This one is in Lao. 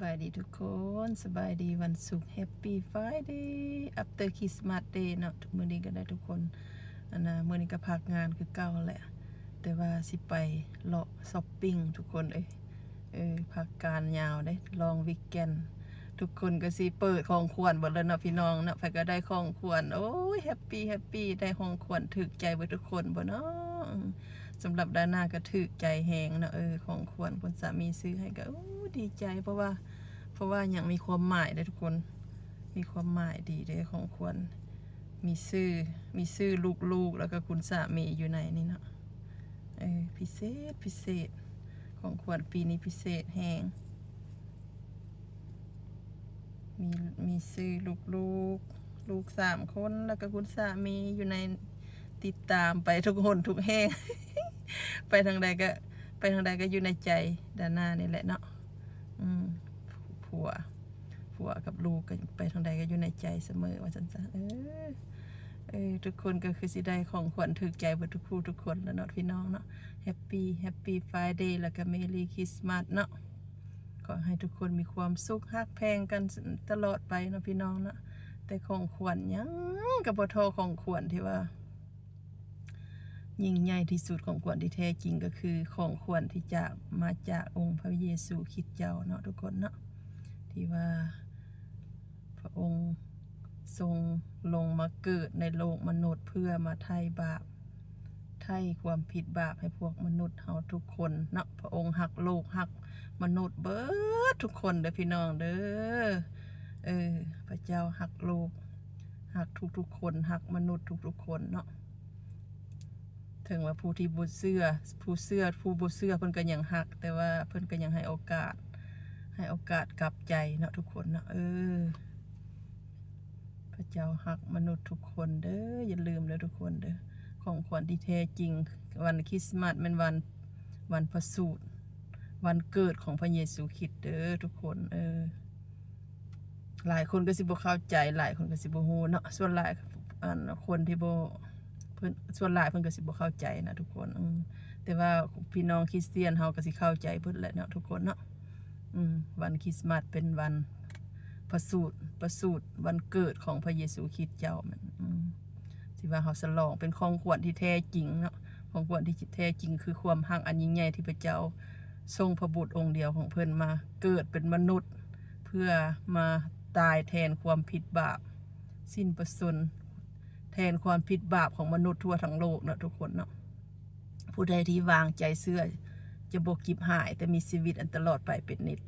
ສະບາຍດີທຸກຄົນ ສະບາຍດີວັນສຸກ Happy Friday after Christmas Day ເນາະ ມື້ນີ້ກໍໄດ້ທຸກຄົນ ອັນນ່າ ມື້ນີ້ກໍພັກງານຄືເກົ່າແຫຼະ ແຕ່ວ່າຊິໄປເລາະຊັອບປິງທຸກຄົນເອີຍ ເອີ ພັກການຍາວເດ້ ລອງວີກເອັນ ທຸກຄົນກໍຊິເປີດຂອງຂວັນເບິດແລ້ວເນາະ ພີ່ນ້ອງເນາະ ໃຜກໍໄດ້ຂອງຂວັນ ໂອ້ຍ Happy Happy ໄດ້ຂອງຂວັນຖືກໃຈເບິດທຸກຄົນບໍ່ເນາະ? ສຳລັບດານາກໍຖືກໃຈແຮງເນາະ ເອີ ຂອງຂວັນຄຸນສາມີຊື້ໃຫ້ກໍ ໂອ້ ດີໃຈ ເພາະວ່າ ເພາະວ່າຫຍັງ ມີຄວາມໝາຍເດ້ທຸກຄົນ ມີຄວາມໝາຍດີເດ້ ຂອງຂວັນ ມີຊື່ ມີຊື່ລູກໆ ແລ້ວກໍຄຸນສາມີຢູ່ໃນນີ້ເນາະ ເອີ ພິເສດ ພິເສດ ຂອງຂວັນປີນີ້ພິເສດແຮງ ມີ ມີຊື່ລູກໆ ລູກສາມຄົນ ແລ້ວກໍຄຸນສາມີຢູ່ໃນ ຕິດຕາມໄປທຸກຫົນທຸກແຫ່ງ ໄປທາງໃດກໍ ໄປທາງໃດກໍຢູ່ໃນໃຈດານານີ້ແຫຼະເນາະ ອືມ ຜົວ ຜົວກັບລູກກໍໄປທາງໃດກໍຢູ່ໃນໃຈສະເໝີວ່າຊັ້ນຊະ ເອີ ເອີ ທຸກຄົນກໍຄືຊິໄດ້ຂອງຂວັນຖືກໃຈເບິດທຸກຜູ້ທຸກຄົນແລ້ວເນາະ ພີ່ນ້ອງເນາະ Happy Happy Friday ແລ້ວກໍ Merry Christmas ເນາະ ຂໍໃຫ້ທຸກຄົນມີຄວາມສຸກ ຮັກແພງກັນຕະຫຼອດໄປເນາະ ພີ່ນ້ອງເນາະ ແຕ່ຂອງຂວັນຫຍັງກໍບໍ່ທໍ່ຂອງຂວັນທີ່ວ່າ ຍິ່ງໃຫຍ່ທີ່ສຸດ ຂອງຂວັນທີ່ແທ້ຈິງກໍຄືຂອງຂວັນທີ່ຈາກ ມາຈາກອົງພະເຢຊູຄຣິດເຈົ້າເນາະທຸກຄົນເນາະ ທີ່ວ່າພະອົງຊົງລົງມາເກີດໃນໂລກມະນຸດ ເພື່ອມາໄຖ່ບາບ ໄຖ່ຄວາມຜິດບາບໃຫ້ພວກມະນຸດເຮົາທຸກຄົນເນາະ ພະອົງຮັກໂລກ ຮັກມະນຸດເບິດທຸກຄົນເດີພີ່ນ້ອງເດີ ເອີ ພະເຈົ້າຮັກໂລກ ຮັກທຸກໆຄົນ ຮັກມະນຸດທຸກໆຄົນເນາະ ເຖິງວ່າຜູ້ທີ່ບໍ່ເຊື່ອ ຜູ້ເຊື່ອ ຜູ້ບໍ່ເຊື່ອເພິ່ນກໍຍັງຮັກ ແຕ່ວ່າເພິ່ນກໍຍັງໃຫ້ໂອກາດ ໃຫ້ໂອກາດກັບໃຈເນາະທຸກຄົນເນາະ ເອີ ພະເຈົ້າຮັກມະນຸດທຸກຄົນເດີ ຢ່າລືມເດີທຸກຄົນເດີ ຂອງຂວັນທີ່ແທ້ຈິງ ວັນຄຣິສມາດແມ່ນວັນ ວັນປະສູດ ວັນເກີດຂອງພະເຢຊູຄຣິດເດີທຸກຄົນ ເອີ ຫຼາຍຄົນກໍຊິບໍ່ເຂົ້າໃຈ ຫຼາຍຄົນກໍຊິບໍ່ຮູ້ເນາະ ສ່ວນຫຼາຍ ອັນ ຄົນທີ່ບໍ່ ເພິ່ນ ສ່ວນຫຼາຍເພິ່ນກໍຊິບໍ່ເຂົ້າໃຈນະທຸກຄົນ ອືມ ແຕ່ວ່າພີ່ນ້ອງຄຣິສຕຽນເຮົາກໍຊິເຂົ້າໃຈເບິດແຫຼະເນາະທຸກຄົນເນາະ ອືມ ວັນຄຣິສມາດເປັນວັນປະສູດ ປະສູດ ວັນເກີດຂອງພະເຢຊູຄຣິດເຈົ້າ ອືມ ທີ່ວ່າເຮົາສະຫຼອງເປັນຂອງຂວັນທີ່ແທ້ຈິງເນາະ ຂອງຂວັນທີ່ແທ້ຈິງຄືຄວາມຮັກອັນຍິ່ງໃຫຍ່ທີ່ພະເຈົ້າສົ່ງພະບຸດອົງດຽວຂອງເພິ່ນມາເກີດເປັນມະນຸດ ເພື່ອມາຕາຍແທນຄວາມຜິດບາບ ສິ້ນປະຊົນ ແທນຄວາມຜິດບາບຂອງມະນຸດທົ່ວທັງໂລກເນາະທຸກຄົນເນາະ ຜູ້ໃດທີ່ວາງໃຈເຊື່ອຈະບໍ່ກິບຫາຍ ແຕ່ມີຊີວິດອັນຕະຫຼອດໄປເປັນນິດ.